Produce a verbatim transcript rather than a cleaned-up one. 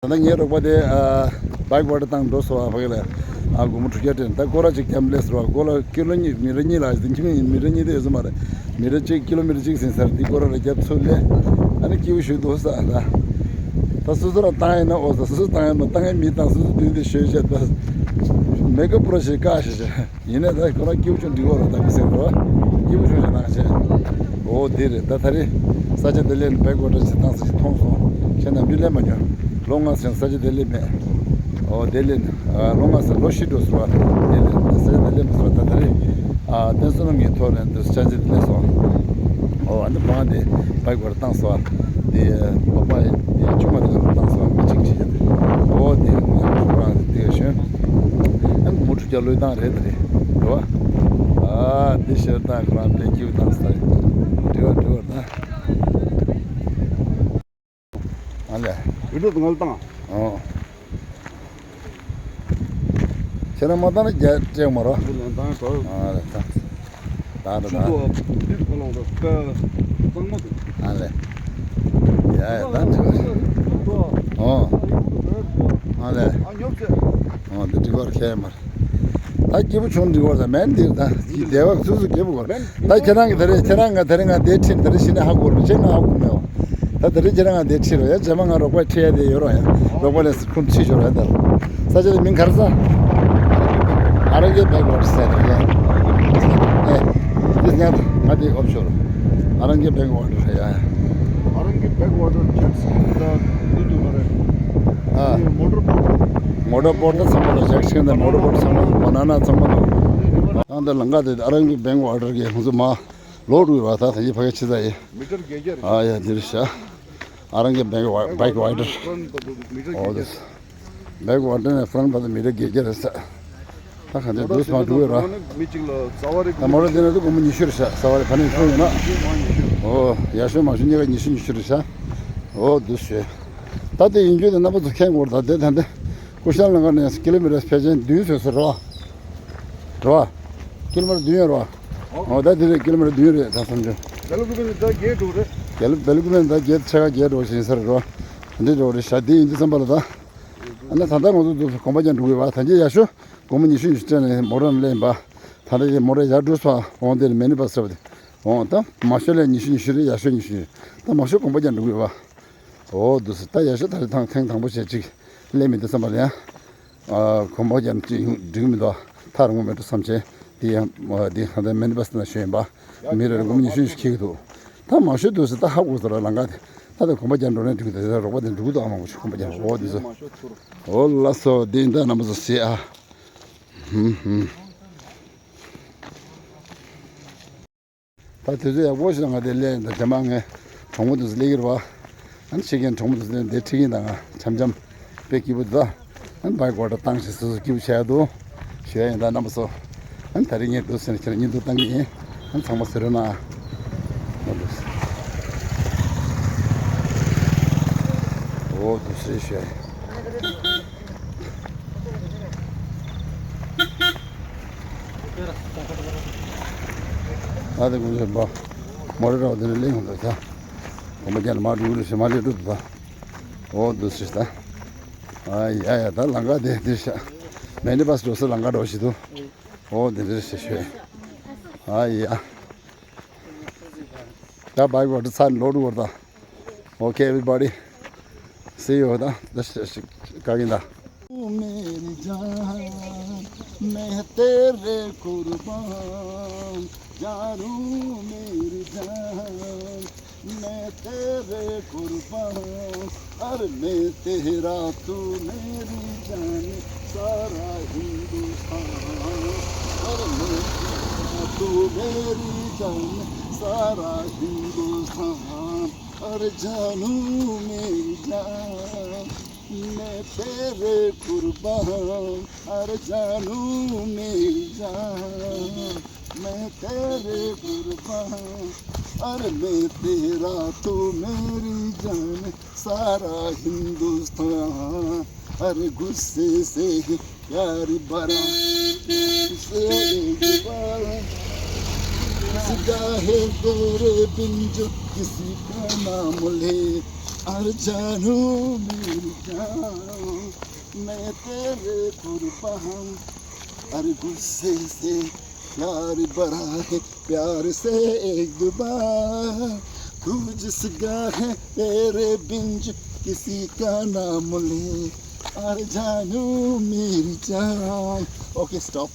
ད་ལྟ་ངའི་རོགས་པ་དེ་ཨ་བྷའིཀ་ཝོ་ཊར་བཏང་འགྲོ་སོང་བ། ཕ་གི་ལ་ཨ་སྒོར་མོ་དྲུག་བརྒྱ་སྤྲད། ད་སྐོར་ར་ཅིག་བརྒྱབ་སླེབས་སོང་བ། སྐོར་ར་ཀི་ལོ་གཉིས། མི་ར་གཉིས་ལ་ཟིན་གྱི་མི་ར་གཉིས་དེ་ཡོད་ས་མ་རེད། མི་ར་གཅིག་ཀི་ལོ་མི་ཊར་གཅིག་ཟིན་ས་རེད། འདི་སྐོར་ར་ལ་བརྒྱབ་ཚུར་སླེབས། ཨ་ནི་སྐྱིད་པོ་ཞིག་འདུག་ས། ད་ད་སོ་སོ་ར་བཏང་ཡིན་ན་ཨོ་ས། སོ་སོ་བཏང་ཡིན་ན། བཏང་ཡིན་མི་བཏང་། སོ་སོ་མདུན་དེ་ཞོལ་བྱས། ད་མེ་ཀབ་པུ་ར་ཞིག་བཀག་ཞིག་བྱས། ཡིན་ནའི་ད་ཁོ་རང་སྐྱིད་པོ་བྱུང་འགྲིག་གོ་ར། ད་མི་ཟེར་རོ། སྐྱིད་པོ་བྱུང་ཞེ་ནང་བྱས། འོ་དེ་རེད། ད་ད་རེས་ས་ཆ་དེ་ལས་ནི་བྷའིཀ་ཝོ་ཊར་ཅིག་བཏང་ས་ཞིག་མཐོང་སོང་། ཁྱེད་རྣམ་པས་ལན་མ་ཉོན། ལོ་ལྔ་ཙམ་ས་ཆ་དེ་ལས་མེད། འོ་དེ་ལས་ནི་ཨ་ལོ་ལྔ་ཙམ་ལོ་བཞི་འགྲོ་སོང་བ། དེ་ལས་ནི་ས་ཆ་དེ་ལས་མེད་སོང་བ། ད་ད་རེས་ཨ་བསྟན་སྲུང་རྣམ་གཉིས་ཐོག་ནས་འདུག་ས་ཆ་དེ་ལས་སོང་། འོ་ཨ་ནི་ཁོ་རང་དེ་བྷའིཀ་ཝོ་ཊར་བཏང་སོང་བ། དེ་སྤོབས་པ་དེ་ཆུང་མ་དེ་ལ་བཏང་སོང་བ། མི་གཅིག་བྱས། འོ་དེ་ཁོ་རང་དེ་ག་ཞོན། ཨ་ནི་སྒོར་མོ་དྲུག་བརྒྱ་བློས་བཏང་རེད། དེ་རེད་རེད་བ། ཨ་དེ་ཞོར་ད་ཁོ་རང་དཔེ་སྐྱིད་པོ་བཏང་ས་རེད། འགྲིག་པ་འགྲིག་པ་ད། ཨ་ལས། ཡུལ་དུ་ངལ་བཏང་། ཨོ། ཁྱེད་རང་མ་བཏང་ན་རྒྱ་སྤྲད་མ་རོ། འདི་ལན་བཏང་གོ། ཨ་ལས་ད། ད་ད་ད། ཆུ་ཚོད་འདི་ག་ལོང་རོ་ཀ་གཙང་མ་འདུག་ཨ་ལས། ཡ་ཡ་ད་འགྲིག་པ་རེད། ཨོ། ཨ་ལས། ཨ་ཉོབ་ཚེ། ཨོ་འདི་འགྲིག་པ་རེད། ཁྱད་མ་རེད། ད་སྐྱིད་པོ་བྱུང་འགྲིག་པ་རེད། མེད་འདིར་ད་ཀྱི་བདེ་བ་སུ་སུ་སྐྱིད་པོ་གོ། ད་ཁྱེད་རང་གི་ད་རེས་ཁྱེད་རང་ང་ད་རེས་ང་དེ་ཁྲིད། ད་རེས་གཞི་ནས་ཧ་གོ་རུ་ཆེ་ང་ཧ་གོ་མེད་བ། ད་ད་རེས་ཁྱེད་རང་ང་དེ་ཁྲིད་རོགས་ཡ། རྗེས་མ་ང་རོགས་པ་ཁྲིད་ཡ་དེ་ཡོད་རོགས་ཡ། རོགས་པ་ལས་ཁུངས་ཁྲིད་ཤོར་ཡ་ད། ས་ཆ་དེ་མིང་ག་རེ་ཟ། ཨ་རང་གི་བྷའིཀ་ཝོ་ཊར་ཟེར་ཡ། ཨེ། དེ་ཉག་ང་དེ་ཨོབ་ཤོར། ཨ་རང་གི་བྷའིཀ་ཝོ་ཊར་ཡ། ཨ་རང་གི་བྷའིཀ་ཝོ་ཊར་ཇེཊ་སི་ཀི་ད་འདི་འདུག་ག་རེད། ཨ། མོ་ཊར་བྷོཊ། མོ་ཊར་བྷོཊ་ཚང་མ་ལ་ཇེཊ་སི་ཀི་དང་མོ་ཊར་བྷོཊ་ཚང་མ། བ་ན་ན་ཚང་མ་འདུག་ཨང་། ད་ལང་ཀ་དེ་ཨ་རང་གི་བྷའིཀ་ཝོ་ཊར་གི་ཧུན་སུ་མ་ལོག་འགྲོ་བ། ད་ད་ཡི་ཕ་གི་ཕྱི་ས་ཡི། མི་ཊར་བརྒྱད་བརྒྱ་རེད། ཨ་ཡ་འདིར་ཤ། ཨ་རང་གི་བྷའིཀ་ཝ་བྷའིཀ་ཝོ་ཊར། ཨོ་དེ། བྷའིཀ་ཝོ་ཊར་ནས་ཧྥ་རན་བར་དུ་མི་ཊར་བརྒྱད་བརྒྱ་རེད་ས། ད་ག་འདྲ་འདུག་སེ་མ་འགྲོ་གི་ར། མི་གཅིག་ལ་རྩ་བ་རེད། ད་མོ་ཊ་དེ་ནས་དུ་སྒོར་མོ་ཉི་ཤུ་རེད་ཤག་རྩ་བ་རེད། ཕ་ནས་ཤོར་ཡོང་ན། ཨོ་ཡར་ཤོར་མར་ཤོར་གཉིས་ཀ་ཉི་ཤུ་ཉི་ཤུ་རེད་ཤག་འོ་འདུག་སེ། ད་དེ་ཡིན་རྒྱུ་དེ་རྣམ་པ་ཚོ་མཁྱེན་དགོས་རེད། ད་དེ་ད་འདི་ཀུ་ཤ་ལང་ཀ་ནས་ཀི་ལོ་མི་ཊར་ཕལ་ཆེར་བདུན་ཙམ་ཟེར་རོ། རེད་བ། ཀི་ལོ་མི་ཊར་བདུན་ཡོད་རེད་བ། འོ་ད་དེ་རེད། ཀི་ལོ་མི་ཊར་བདུན་རེད། ད་བསམ་བྱུང་། བེ་ལ་ཀུ་པེ་ནས་ད་བརྒྱད་འགྲོ་རེད། བེ་ལ་ཀུ་པེ་ནས་ད་བརྒྱད་ཕྱེད་ཀ་བརྒྱད་འགྲོ་བཞིན་ས་རེད་བ། འདི་འགྲོ་རེད་ཤག་འདི་ཡིན་དུས་ཙམ་པ་ལ་ད། ཨ་ན་ད་ལྟ་ང་ཚོ་འདུག་གོམ་པ་རྒྱག་འགྲོ་གི་བ། ད་རྗེས་ཡར་ཤོ་སྒོར་མོ་ཉི་ཤུ་ཉི་ཤུ་སྤྲད་ནས་མོ་ཊ་ནང་སླེབས་ཡིན་པ། ད་ལྟ་དེ་མོ་ཊ་ཡར་འགྲོ་སོང་། འོང་དེ་ནས་མི་ནི་བྷ་སི་རེད་པ་དེ། འོང་ད་མ་ཤོ་ལས་ཉི་ཤུ་ཉི་ཤུ་རེད། ཡར་ཤོ་ཉི་ཤུ་ཉི་ཤུ། ད་མ་ཤོ་གོམ་པ་རྒྱག་འགྲོ་གི་བ། འོ་འདུག་སེ། ད་ཡར་ཤོ་ད་རེས་ཐེངས་དང་པོ་བྱས་ཅིག་སླེབས་མི་འདུག་བསམ་པ་ལ་ཡང་། ཨ། གོམ་པ་རྒྱག་ནས་ཅི་ཡོང་འགྲིག་མི་འདུག་ཐག་རིང་པོ་མེད་འགྲོ་བསམ་བྱས། དེ་ཡང་། ཨ། དེ་ཧ་ད་མི་ནི་བྷ་སི་ནང་ཞོན་ཡིན་པ། མི་རེ་རེ་སྒོར་མོ་ཉི་ཤུ་ཉི་ཤུ་འཁྱེར་གྱི་འདུག་ད་མང་ཤོས་འདུག་ཟེར། ད་ཧ་གོ་ཟེར་ར་ལང་ཀ་དེ། ད་ལྟ་གོམ་པ་རྒྱག་འགྲོ་ནས་འགྲིག་གི་འདུག་རོགས་པ་དེ་འགྲོ་གི་འདུག་ཨ་མང་པོ་ཞིག་གོམ་པ་རྒྱག་འོ་དེ་ཚོ། འོ་ལགས་སོ། དེ་ཡིན་ད་རྣམ་པ་ཚོ་གཟིགས་ཨ། ཧུམ་ཧུམ། ད་དུས་ཚོད་ཡག་པོ་ཞིག་ང་དེ་སླེབས་ཡིན། ད་རྗེས་མ་ངས་གྲོགས་མོ་དེ་ཚོ་སླེབས་ཀྱི་རེད་བ། ཨ་ནི་ཕྱི་རྒྱལ་གྲོགས་མོ་དེ་ཚོ་སླེབས་ནས་དེ་ཁྲིད་ཀྱིན་ད་ང་འཆམ་འཆམ་དཔེ་སྐྱིད་པོ་འདུག་ཨ་ནི་བྷའིཀ་ཝོ་ཊར་བཏང་ཞིག་སོ་སོ་སྐྱིད་པོ་བྱས་འདུག་ཞུ་ཡ་ཡིན། ད་རྣམ་པ་ཚོ། ཨ་ནི་ད་རེས་ངས་འདུག་ཟེར་ནས་ཁྱེད་རང་བརྙན་ཐུང་བཏང་གི་ཡིན། ཨ་ནི་ཚང་མ་གཟིགས་རོགས་གནང་ཨ། འོ་འདུག་ཟེར་ཞུ་ཡ་ཡིན། ཨ་དེ་ཀུན་སེམས་པ། མོ་རེ་རོགས་དེ་ནས་ལེན་ཡོང་དུ་ད། གོམ་པ་རྒྱག་ནས་མར་འགྲོ་གི་རེད་ཟེར། མར་སླེབས་འགྲོ་འདུག་ད། འོ་འདུག་ཟེར་ད། ཨ་ཡ་ཡ། ད་ལམ་ཁ་དེ་དེ་ཤ། མི་ནི་བྷ་སི་འགྲོ་ས་ལམ་ཁ་འགྲོ་བཞིན་འདུག་འོ་དེ་འདྲ་ཟེར་ཞུ། ཨ་ཡ། ད་བྷའིཀ་ཝོ་ཊར་ཚར་ནས་ལོག་འགྲོ་བར་ད། Okay, everybody. See you. ད་ད་ཤ་ཤ་ག་གིན་ད། میری جان، میں تیرے قربان، جانو میری جان، میں تیرے قربان، ارے میں تیرا تو میری جان، سارا ہندوستان، ارے میں تیرا تو میری جان، سارا ہندوستان، ارے جانو میری جان، میں تیرے قربان، ارے جانو میری جان، میں تیرے قربان، ارے میں تیرا تو میری جان، سارا ہندوستان، ارے غصے سے ہے پیار بھرا، غصے سے ہے پیار، کس کا ہے تیرے بن جو کسی کا نام لے، ارے جانو میری جان۔ तेरे कुर्बान, अरे गुस्से से प्यार भरा है, प्यार से एक दो बार, तू जिस गा है तेरे बिन जो किसी का नाम ले, अरे जानू मेरी जान। Okay, stop.